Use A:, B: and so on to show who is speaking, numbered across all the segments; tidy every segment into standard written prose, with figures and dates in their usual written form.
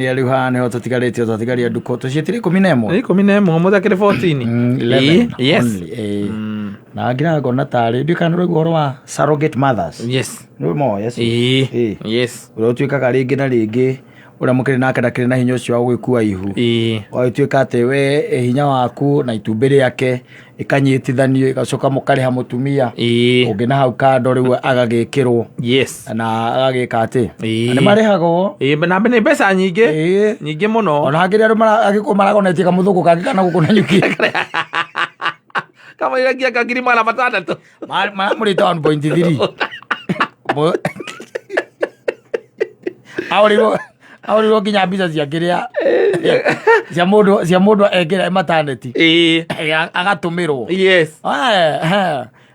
A: Nĩ rĩu haha nĩho tũtigarĩtie, twatigaria ndukũ tũciĩtire 11.
B: Nĩ 11, ũmũthĩ akĩrĩ 14.
A: 11.
B: Ĩĩ, yes.
A: Only, ĩĩ. Na ngira ngona tarĩ ndiũ kana ũraigua ũhoro wa surrogate mothers.
B: Yes.
A: Nĩ moĩ acio?
B: Ĩĩ.
A: Ĩĩ.
B: Yes.
A: Ũrĩa ũtuĩkaga rĩngĩ na rĩngĩ ũrĩa mũkĩrĩ nake ndakĩrĩ na hinya ũcio wa gũgĩkua ihu.
B: Ĩĩ.
A: Ũgagĩtuĩka atĩ we hinya waku na itumbĩ rĩake ĩkanyitithanio, ĩgacoka mũkarĩha mũtumia
B: Ĩĩ.
A: ũngĩ na hau kando, rĩu agagĩkĩrwo na agagĩka atĩ na nĩ marĩhagwo.
B: Ĩĩ, na nĩ mbeca nyingĩ.
A: Ĩĩ.
B: Nyingĩ mũno.
A: Ona hakĩrĩ andũ angĩkorwo maragonetie kamũthũngũ kangĩ kana gũkũ na nyuki.
B: Kamũiragia ka 600,000.
A: Maramũrĩte 1.3. Ahũrĩirwo nginya mbica cia kĩrĩa cia mũndũ ekĩra maternity. Agatũmĩrwo.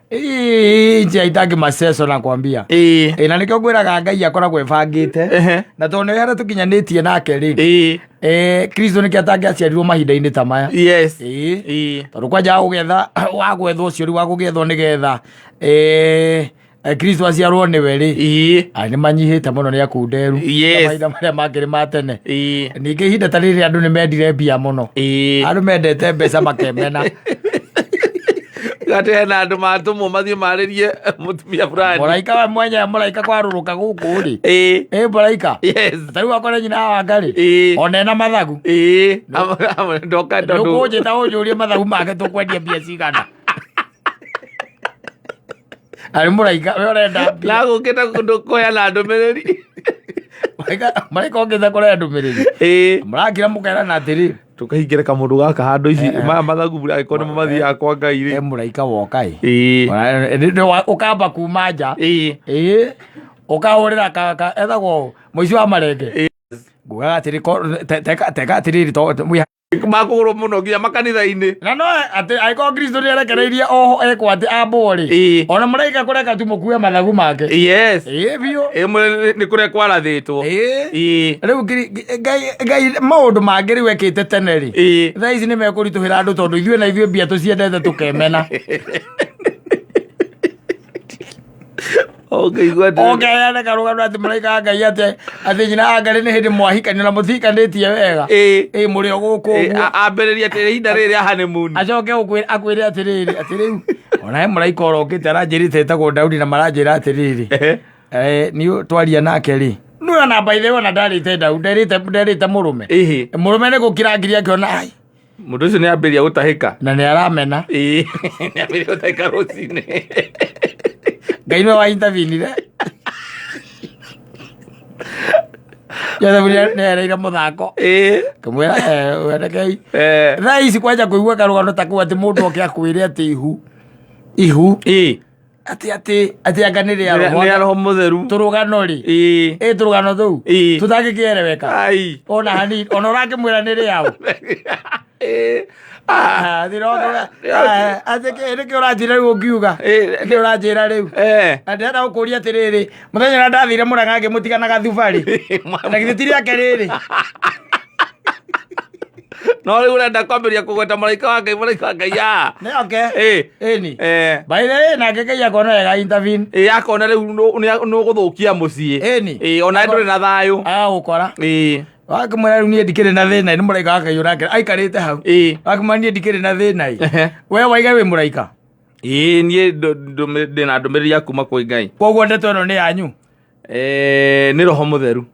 A: Hii njia itaki maceco nakwambia. Ĩ, na nĩkĩo ngwĩraga Ngai akoragwo ebangĩte. Na tondũ nĩ harĩa tũkinyanĩtie nake rĩ, Kristo nĩkĩo atangĩaciarirwo mahinda-inĩ ta maya. Ĩĩ. Tondũ kwanja gũgetha wa gwethwo ũcio rĩu wa gũgethwo nĩgetha Kristo aciarwo nĩwe rĩ, ai, nĩ manyihĩte mũno, nĩ akunderu. Mahinda marĩa mangĩrĩ ma tene. Ningĩ ihinda ta rĩrĩ andũ nĩ mendire mbia mũno. Andũ mendete mbeca makemena.
B: Gate hena andũ matũmwo mathiĩ marĩrie mũtumia fulani.
A: Mũraika we mwenyewe, mũraika kwarũrũka gũkũ rĩ, ĩ mũraika ta rĩu akore nyina wa Ngarĩ ona ena mathagu.
B: Ndoka tondũ
A: Nĩũkũnjĩta ũnjũrie mathagu make tũkwendia mbia cigana. Arĩ mũraika we ũrenda mbia.
B: Nagũkĩte kũndũ kũheana ndũmĩrĩri.
A: Mũraika ũkĩte kũrehe ndũmĩrĩri. Mũrakira mũkerana atĩrĩ,
B: Tũkahingĩre kamũndũ gaka handũ ici maya mathagu angĩkorwo nĩmo mathiaga kwa Ngai
A: e
B: rĩ.
A: Mũraika woka ĩ. Ũkamba kuma nja. Ĩĩ, ũkahũrĩra kaka ethagwo mũici wa marenge. Ngugaga atĩrĩ, teka atĩrĩrĩ
B: Makũgũrwo mũno nginya makanitha-inĩ.
A: Na no atĩ angĩkorwo Kristo nĩ arekereirie oho ekwo atĩ ambwo rĩ, ona mũraika kũreka tu mũkue mathagu make. Ĩĩ biũ.
B: Ĩmwe nĩ kũrĩa kwarathĩtwo.
A: Ĩĩ. Rĩu Ngai maũndũ mangĩ rĩu ekĩte tene rĩ, thaa ici nĩ mekũritũhĩra andũ tondũ ithuĩ na ithuĩ mbia tũciendete tũkemena.
B: Ũngĩigua atĩ
A: Ũkeheana karũgano atĩ mũraika wa Ngai atĩ nyina wa Ngai nĩ hĩndĩ mwahikania na mũtihikanĩtie wega. Ĩĩ, mũrĩ o gũkũ ũguo.
B: Ambĩrĩrie atĩ ihinda rĩrĩ rĩa honeymoon.
A: Acoke akwĩre atĩrĩrĩ, atĩ rĩu ona he mũraika ũrokĩte aranjĩrĩte etagwo Daudi na maranjĩra atĩrĩrĩ, niĩ twaria nake rĩ, nĩ ona by the way ona ndarĩte Daudi, nderĩte mũrũme. Mũrũme nĩ gũkira ngiri akĩona ai.
B: Mũndũ ũcio nĩ ambĩrĩria gũtahĩka.
A: Na nĩ aramena.
B: Ĩĩ, nĩ ambĩrĩria gũtahĩka rũcinĩ.
A: Ngai nĩwe wa intervenire. Joseph nĩ ereire mũthako. Kĩmwĩra wenekei. Thaa ici kwanja kũigua karũgano ta kau atĩ mũndũ oke akwĩre atĩ ihu. Ihu. Atĩ anga nĩ rĩa roho.
B: Nĩ rĩa roho mũtheru.
A: Tũrũgano rĩ. Ĩ tũrũgano tũu. Tũtangĩkĩereweka.
B: Ai.
A: Ona hanini ona ũrakĩmwĩra nĩ rĩaũ. Ah, atĩ nĩkĩ ũranjĩra rĩu ũngiuga? Nĩkĩ ũranjĩra rĩu? Na ndĩrenda gũkũria atĩrĩrĩ, mũthenya ũrĩa ndathire Mũrang'a ngĩmũtiga na gathubarĩ, na githĩ ti rĩake rĩrĩ?
B: No rĩu ũrenda kwambĩrĩria kũgweta mũraika wa Ngai, mũraika wa Ngai a.
A: Nĩ oke. Ĩni. By the way, nake Ngai akona wega intervene.
B: Ĩĩ, akona rĩu nĩ ũgũthũkia mũciĩ.
A: Ĩni.
B: Ĩĩ, ona ndũrĩ na thayũ.
A: Agagũkora. Wakĩmwĩra rĩu niĩ ndikĩrĩ na thĩna, nĩ mũraika wa Ngai ũrakĩra aikarĩte hau. Wakĩmwĩra niĩ ndikĩrĩ na thĩna ĩ. We waiga wĩ mũraika.
B: Ĩĩ, niĩ ndĩ na ndũmĩrĩri ya kuma kwĩ Ngai.
A: Koguo ndeto ĩno nĩ yanyu.
B: Nĩ roho mũtheru.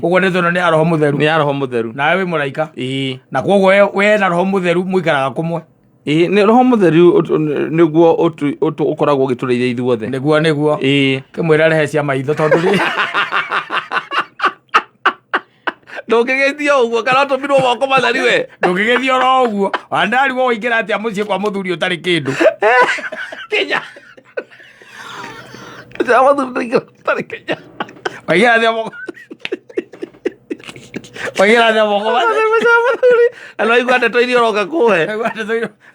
A: Koguo ndeto ĩno nĩ ya roho mũtheru.
B: Nĩ ya roho mũtheru.
A: Nawe wĩ mũraika.
B: Ĩĩ.
A: Na koguo we na roho mũtheru mũikaraga kũmwe.
B: Ĩĩ, nĩ roho mũtheru nĩguo ũkoragwo ũgĩtũrĩithia ithuothe.
A: Nĩguo nĩguo. Kĩmwĩra rehe cia maitho tondũ rĩ.
B: Ndũngĩgĩthiĩ o ũguo kana ũtũmirwo moko matheri we.
A: Ndũngĩgĩthiĩ oro ũguo. Wandarigwo waingĩra atĩa mũciĩ kwa mũthuri ũtarĩ kĩndũ.
B: Kenya. Cia mũthuri ndũingĩra ũtarĩ Kenya.
A: Waingĩra atĩa moko. Waingĩra atĩa moko matheri.
B: Cia mũthuri. Na no igua ndeto iria ũroka kũhe.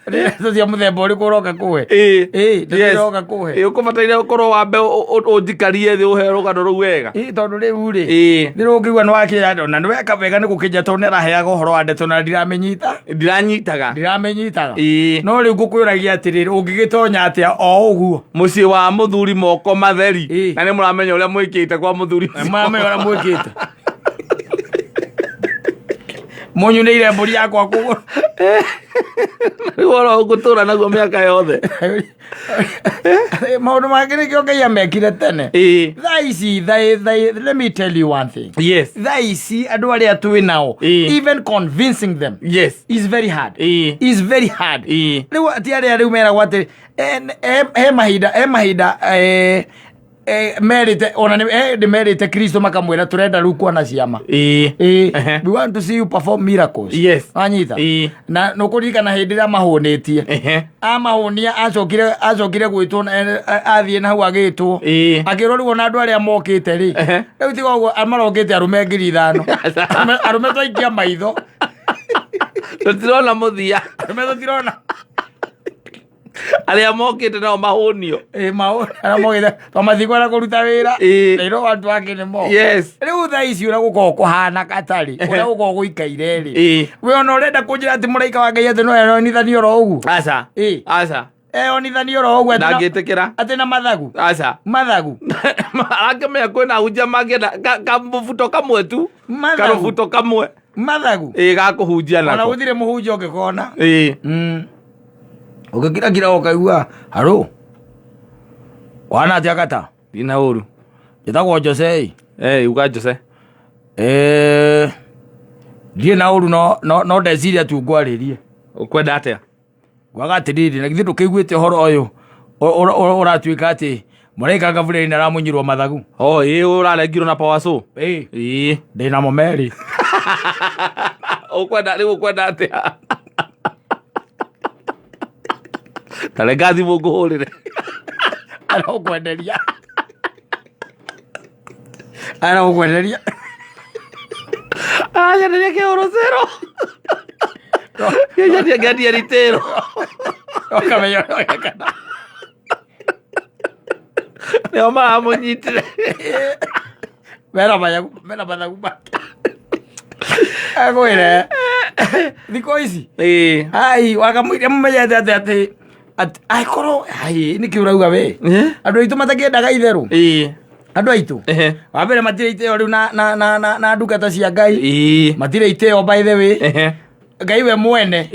A: Ndeto cia mũthemba ũrĩkũ ũroka kũhe?
B: Ĩĩ.
A: Ĩĩ, ndeto
B: Yes.
A: iria ũroka kũhe.
B: Ĩĩ, ũkũbataire ũkorwo wambe ũnjikarie thĩ ũhe rũgano rũu wega.
A: Ĩĩ, tondũ rĩu rĩ,
B: Ĩĩ.
A: nĩ ũngĩigua nĩ wakĩra na nĩ weka wega nĩ gũkĩnja tondũ nĩ araheaga ũhoro wa ndeto na ndiramĩnyita.
B: Ndiranyitaga.
A: Ndiramĩnyitaga.
B: Ĩĩ.
A: No rĩu ngũkwĩragia atĩrĩrĩ, ũngĩgĩtonya atĩa o ũguo?
B: Mũciĩ wa mũthuri moko matheri.
A: Ĩĩ.
B: Na nĩ mũramenya ũrĩa mwĩkĩte kwa mũthuri.
A: Nĩ mũramenya ũrĩa mwĩkĩte. Mũnyunĩire mbũri yakwa kũgũrũ.
B: Rĩu oro ũgũtũra naguo mĩaka yothe.
A: Maũndũ mangĩ nĩkĩo Ngai amekire tene.
B: Ĩĩ.
A: Thaa ici, let me tell you one thing.
B: Yes.
A: Thaa ici andũ arĩa twĩ nao,
B: Ĩĩ.
A: even convincing them
B: Yes.
A: is very hard.
B: Ĩĩ.
A: Is very hard.
B: Ĩĩ.
A: Rĩu ti arĩa rĩu meragwo atĩ he mahinda merĩte ona nĩ merĩte Kristo makamwĩra tũrenda rĩu kuona ciama.
B: Ĩĩ.
A: Ĩĩ,
B: Ehe.
A: we want to see you perform miracles.
B: Yes.
A: Wanyita?
B: Ĩĩ.
A: Na nũkũririkana hĩndĩ ĩrĩa mahũnĩtie, amahũnia, acokire gwĩtwo athiĩ na hau agĩtwo, akĩrwo rĩu ona andũ arĩa mokĩte rĩ, rĩu tiga ũguo marokĩte arũme 5,000. Arũme twaikia maitho,
B: Tũtirona mũthia.
A: Arũme tũtirona.
B: Arĩa mokĩte nao mahũnio.
A: Ĩ, arĩa mokĩte twamathikwo kũruta wĩra.
B: Ĩĩ.
A: Na iro andũ angĩ nĩ mo. Rĩu thaa ici ũrĩa gũkoragwo kũhana katarĩ ũrĩa gũkoragwo gũikaire rĩ, we ona ũrenda kũnjĩra atĩ mũraika wa Ngai atĩ no eyonithanie oro ũguo?
B: Aca.
A: Ĩ.
B: Aca.
A: Eyonithanie oro ũguo atĩ
B: Ndangĩtĩkĩra.
A: Atĩ na mathagu?
B: Aca.
A: Mathagu.
B: Arakĩmenya kwĩna ahunjia mangĩenda kamũbuto kamwe tu.
A: Mathagu.
B: Karũbuto kamwe.
A: Mathagu.
B: Ĩĩ, gakũhunjia
A: Ona
B: nako.
A: gũtirĩ mũhunjia ũngĩkona.
B: Ĩĩ.
A: Ũgĩkirakira ũkaigua haro wana atĩa kata.
B: Ndina ũru.
A: Njĩtagwo Jose.
B: Eh, uga Jose.
A: Ndirĩ na ũru, no ndeciria tu ngwarĩrie.
B: Ũkwenda atĩa?
A: Ngwaga atĩrĩrĩ, na githĩ ndũkĩiguĩte ũhoro ũyũ ũratuĩka atĩ mũraika Gabrieli nĩ aramunyirwo mathagu?
B: Oh, ĩĩ, ũrarengirwo na power saw.
A: Ĩĩ.
B: Ĩĩ.
A: Ndĩ namo merĩ.
B: Ũkwenda rĩu ũkwenda atĩa? Tarenga thimũ ngũhũrĩre.
A: Arokwenderia, arokwenderia.
B: Ajanderia kĩhũrũcĩro. Kĩnjandia ngĩendia ritĩro.
A: Ũkamenya ũrĩa ũgeka.
B: Nĩo maramũnyitire.
A: Mena mathagu, mena mathagu make akwĩre thikũ ici.
B: Ĩĩ.
A: Ai, wakamũiria mũmenyete atĩ angĩkorwo ai nĩkĩ ũrauga we? Andũ aitũ matakĩendaga itherũ.
B: Ĩĩ.
A: Andũ aitũ wa mbere matirĩ itĩo rĩu na ndungata cia Ngai. Matirĩ itĩo, by the way. Ngai we mwene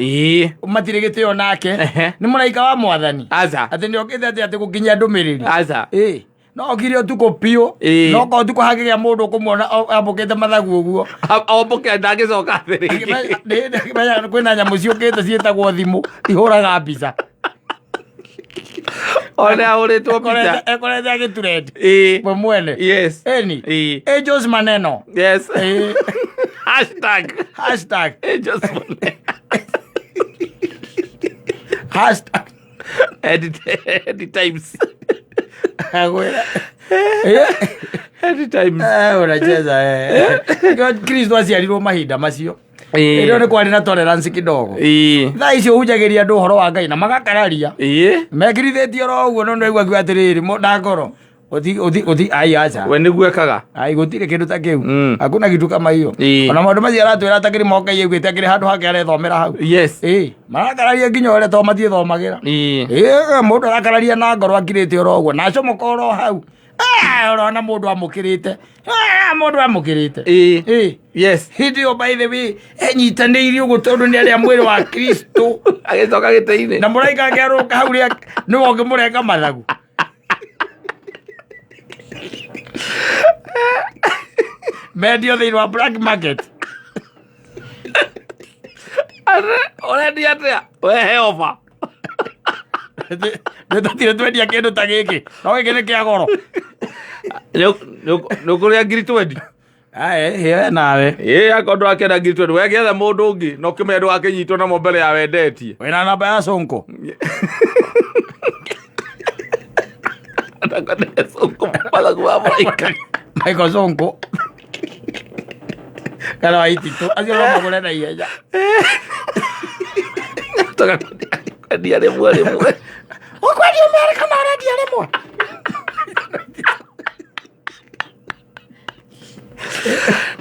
A: matirĩ gĩtĩo nake. Nĩ mũraika wa mwathani.
B: Aca.
A: Atĩ nĩ okĩte atĩ gũkinyia ndũmĩrĩri.
B: Aca.
A: Ĩ, no okire ũtukũ biũ. No korwo ũtukũ hangĩgĩa mũndũ ũkũmuona ambũkĩte mathagu ũguo.
B: Ombũke ndangĩcoka thĩ rĩngĩ.
A: Akĩmenya kwĩna nyamũ ciũkĩte ciĩtagwo thimũ ihũraga mbica.
B: One ahũrĩtwo mbica.
A: Ekorete agĩturendi we mwene. Eni. Angels maneno. Ĩ.
B: Hashtag.
A: Hashtag.
B: Angels maneno.
A: Hashtag.
B: Edit, edit times.
A: Agwĩra.
B: Edit times.
A: Unacheza eh. Kristo aciarirwo mahinda macio ĩrĩo nĩ kwarĩ na tolerance kidogo. Thaa icio ũhunjagĩria andũ ũhoro wa Ngai na magakararia. Mekirithĩtie oro ũguo, no nĩwaigua akiuga atĩrĩrĩ, na ngoro ũthi ũthi ũthi, ai aca.
B: We nĩguo ekaga.
A: Ai, gũtirĩ kĩndũ ta kĩu. Hakuna kitu kama hiyo. Ona maũndũ macio aratwĩra atakĩrĩ mo Ngai augĩte akĩrĩ handũ hake arethomera hau. Ĩ, marakararia nginya ũrĩa to matiĩthomagĩra. Ĩ, mũndũ arakararia na ngoro akirĩte oro ũguo na acomoka oro hau. Ah, ũrona mũndũ amũkĩrĩte. Ah, mũndũ amũkĩrĩte. Ĩ. Hĩndĩ ĩyo, by the way, enyitanĩire ũguo tondũ nĩ arĩa mwĩrĩ wa Kristo.
B: Agĩcoka gĩtĩ-inĩ.
A: Na mũraika angĩarũka hau rĩa nĩwe ũngĩmũrenga mathagu. Mendio thĩinĩ wa black market.
B: Ũrendia atĩa? We ofa.
A: Nĩ tũtirĩ twendia kĩndũ ta gĩkĩ, no gĩkĩ nĩ kĩa goro.
B: Nĩ ũkũrĩa 20,000.
A: Ae, hĩwe nawe.
B: Ĩ, akorwo ndũrakĩenda 20,000, we gĩethe mũndũ ũngĩ na ũkĩmenya ndũgakĩnyitwo namo mbere ya wendetie.
A: Wĩna namba ya Sonko?
B: Mathagu ma mũraika.
A: Michael Sonko kana wa Ititũ acio no magũre na ihenya.
B: Tũgakwendia rĩmwe rĩmwe.
A: Ũkwendia merĩ kana ũrendia rĩmwe?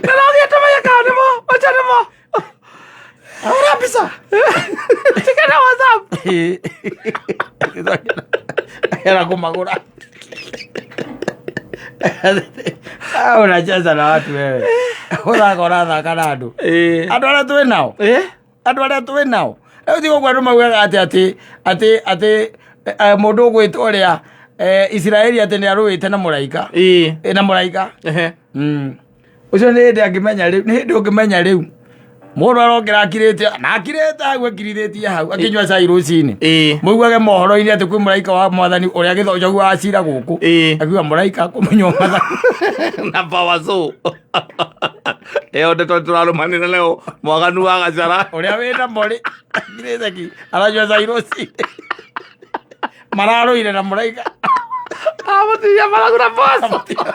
B: Nĩrogĩte menya kana nĩmo macio nĩmo.
A: Ahũra mbica.
B: Tikana WhatsApp.
A: Era kũmagũra. Ah, unacheza na watu wewe. Ũthaka ũrathaka na andũ. Andũ arĩa twĩ nao. Andũ arĩa twĩ nao. Rĩu tiga ũguo andũ maugaga atĩ atĩ atĩ atĩ mũndũ ũgwĩtwo ũrĩa Isiraeli atĩ nĩ arũĩte na mũraika. Na mũraika. Ũcio nĩ hĩndĩ angĩmenya rĩu, nĩ hĩndĩ ũngĩmenya rĩu. Mũndũ arokĩra akirĩte, na akirĩte hau akirithĩtie hau akĩnyua cai rũcinĩ. Mũiguage mohoro-inĩ atĩ kwĩ mũraika wa mwathani ũrĩa gĩthonjogu wa cira gũkũ. Akiuga mũraika kũmenywo mwathani.
B: Na power so ĩyo ndeto tũrarũmanĩra nayo mwaganu wa gacara.
A: Ũrĩa wĩna morĩ akirĩte ki aranyua cai rũcinĩ. Mararũire na mũraika.
B: Amũtiria maragu na mboco.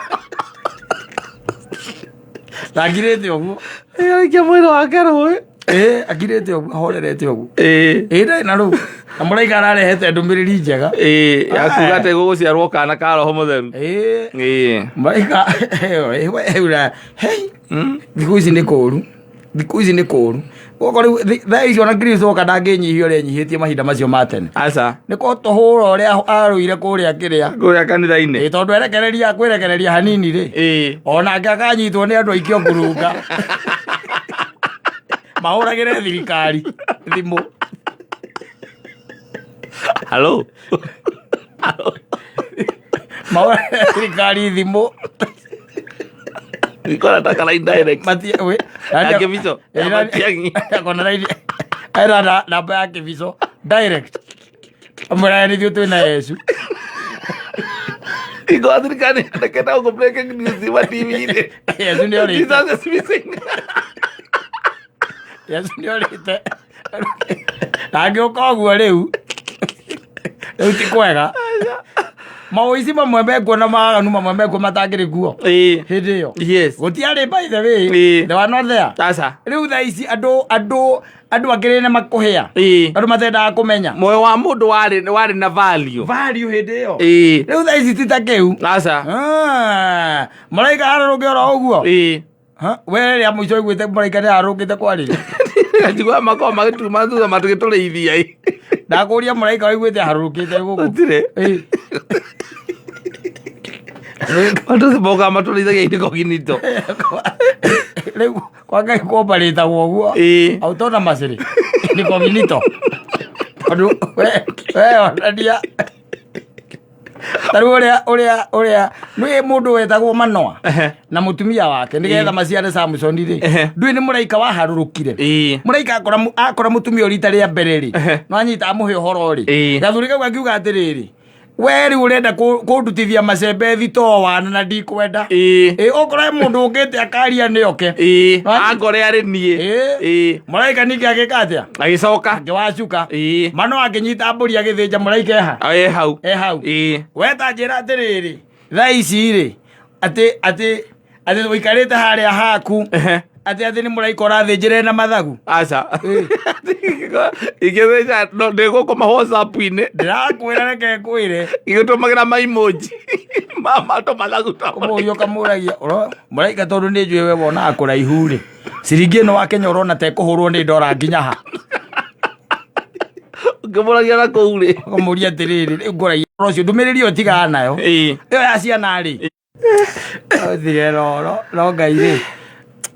A: Na akirĩte ũguo.
B: Aikia mwĩrĩ wake rũĩ.
A: Ĩĩ akirĩte ũguo ahorerete ũguo. Ĩĩ ndarĩ na rũu. Na mũraika ararehete ndũmĩrĩri njega.
B: Ĩĩ ya kuga atĩ gũgũciarwo kana ka roho mũtheru.
A: Ĩĩ.
B: Ĩĩ.
A: Mũraika ĩĩ hei thikũ ici nĩ kũũru. Thikũ ici nĩ kũũru. Gũkũ rĩu thaa ici ona Kristo oka ndangĩnyihia ũrĩa enyihĩtie mahinda macio ma tene.
B: Aca.
A: Nĩ kũtũhũra ũrĩa arũire kũrĩa kĩrĩa.
B: Kũrĩa kanitha-inĩ.
A: Ĩĩ tondũ erekereria kwĩrekereria hanini rĩ.
B: Ĩĩ.
A: Onake akanyitwo nĩ andũ aikio ngurunga. Mahũragĩre thirikari thimũ.
B: Hello.
A: Mahũragĩre thirikari thimũ.
B: Nilikuwa nataka line direct.
A: Matia we.
B: Ya Kĩbico, ya Matiang'i.
A: Akona line. Era na namba ya Kĩbico direct. Amwĩra nĩ ithuĩ twĩna Yesu.
B: Iko thirikari ndakenda huko breaking news wa TV-inĩ.
A: Yesu nĩ orĩte.
B: Jesus is missing.
A: Yesu nĩ orĩte. Na angĩũka ũguo rĩu. Rĩu ti kwega. Maũici mamwe mekuo na maaganu mamwe mekuo matangĩrĩ kuo.
B: Ĩĩ.
A: Hĩndĩ ĩyo.
B: Yes.
A: Gũtiarĩ by the way.
B: Ĩĩ.
A: They were not there.
B: Aca.
A: Rĩu thaa ici andũ andũ andũ akĩrĩ nĩ makũhĩa.
B: Ĩĩ.
A: Andũ matendaga kũmenya.
B: Muoyo wa mũndũ warĩ warĩ na value.
A: Value hĩndĩ ĩyo.
B: Ĩĩ.
A: Rĩu thaa ici ti ta kĩu.
B: Aca.
A: Ah, Mũraika arũrũke oro ũguo.
B: Ĩĩ.
A: Ha, we rĩrĩa mũico ũiguĩte mũraika nĩ arũrũkĩte kwarĩria.
B: Njiguaga makoragwo magĩtuma thutha matũgĩtũrĩithia ĩ.
A: Ndakũria mũraika ũiguĩte arũrũkĩte gũkũ.
B: Gũtirĩ.
A: Ĩĩ.
B: Andũ mokaga matũrĩithagia incognito.
A: Rĩu kwa Ngai kwombarĩtagwo ũguo.
B: Ĩĩ.
A: Autonomously. Incognito. Tondũ we we onania tarĩu ũrĩa ũrĩa ũrĩa nĩ mũndũ wetagwo Manoa na mũtumia wake nĩgetha maciare Samson rĩ ndũĩ nĩ mũraika waharũrũkire.
B: Ĩĩ.
A: Mũraika akora akora mũtumia ũyũ rita rĩa mbere rĩ no anyita amũhe ũhoro rĩ.
B: Ĩĩ.
A: Gathuri kau akiuga atĩrĩrĩ, we rĩu ũrenda kũndutithia macembe thitoo wana na ndikwenda.
B: Ĩĩ.
A: Ĩ okorwo he mũndũ ũkĩte akaria nĩ oke.
B: Ĩĩ.
A: Wanyi-
B: Angore arĩ niĩ.
A: Ĩĩ.
B: Ĩĩ.
A: Mũraika ningĩ agĩka atĩa?
B: Agĩcoka.
A: Akĩwacuka.
B: Ĩĩ.
A: Mano akĩnyita mbũri agĩthĩnja mũraika eha.
B: E hau.
A: E hau.
B: Ĩĩ.
A: We ta njĩra atĩrĩrĩ, thaa ici rĩ, atĩ atĩ atĩ ũikarĩte harĩa haku atĩ atĩ nĩ mũraika ũrathĩnjĩre na mathagu.
B: Aca. Ingĩthĩnja no ndĩgũkũ ma WhatsApp-inĩ.
A: Ndĩrakwĩra reke ngwĩre.
B: Igĩtũmagĩra ma emoji. Mama tũmathagu twa.
A: Kũmũria ũkamũragia mũraika tondũ nĩ njũĩ we wonaga kũraihu rĩ. Ciringi ĩno wa Kenya ũrona ta ĩkũhũrwo nĩ ndora nginya ha.
B: Ũngĩmũragia na kũu rĩ.
A: Ũkamũria atĩrĩrĩ, rĩu ngũragia ũhoro ũcio ndũmĩrĩri ĩyo tigana nayo.
B: Ĩĩ.
A: Ĩyo ya ciana rĩ. Ũtige roro no Ngai rĩ.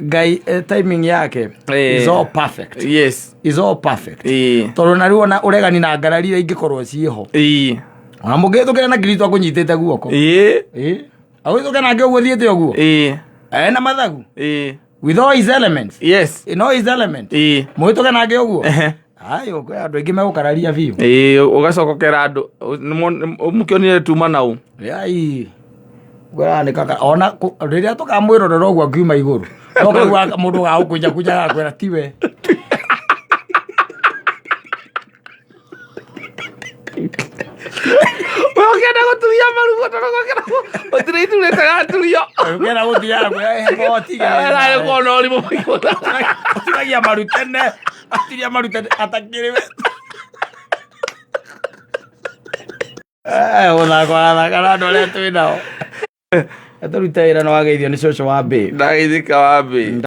A: Ngai timing yake
B: Ĩĩ.
A: is all perfect.
B: Yes.
A: Is all perfect.
B: Ĩĩ.
A: Tondũ na rĩu ona ũregani na ngarari iria ingĩkorwo ciĩho.
B: Ĩĩ.
A: Ona mũngĩhĩtũkĩra na Kristo akũnyitĩte guoko.
B: Ĩĩ.
A: Ĩĩ. Agũhĩtũke nake ũguo thiĩte ũguo.
B: Ĩĩ.
A: Ena mathagu.
B: Ĩĩ.
A: With all his elements.
B: Yes.
A: In all his elements.
B: Ĩĩ.
A: Mũhĩtũke nake ũguo.
B: Ehe.
A: Ayo, kwĩ andũ aingĩ megũkararia biũ.
B: Ĩĩ ũgacoka ũkera andũ mũkĩonire tuma nau.
A: Yai. Ngwĩraga nĩ kaka ona rĩrĩa tũkamwĩrorera ũguo akiuma igũrũ. No kaigua mũndũ gagũkunja kunja agakwĩra tiwe.
B: We ũkĩenda gũturia maru tondũ gũtirĩ itu rĩtagaturio.
A: Ũkĩenda gũthiaga kwĩra motige.
B: Narĩ kuona ũrimũ mũingĩ.
A: Ũturagia maru tene. Atiria maru tene atakĩrĩ we. Gũthaka ũrathaka na andũ arĩa twĩ nao. Tũrute wĩra nĩ wageithio nĩ cũcũ wa mbĩ.
B: Ndageithĩka wa mbĩ.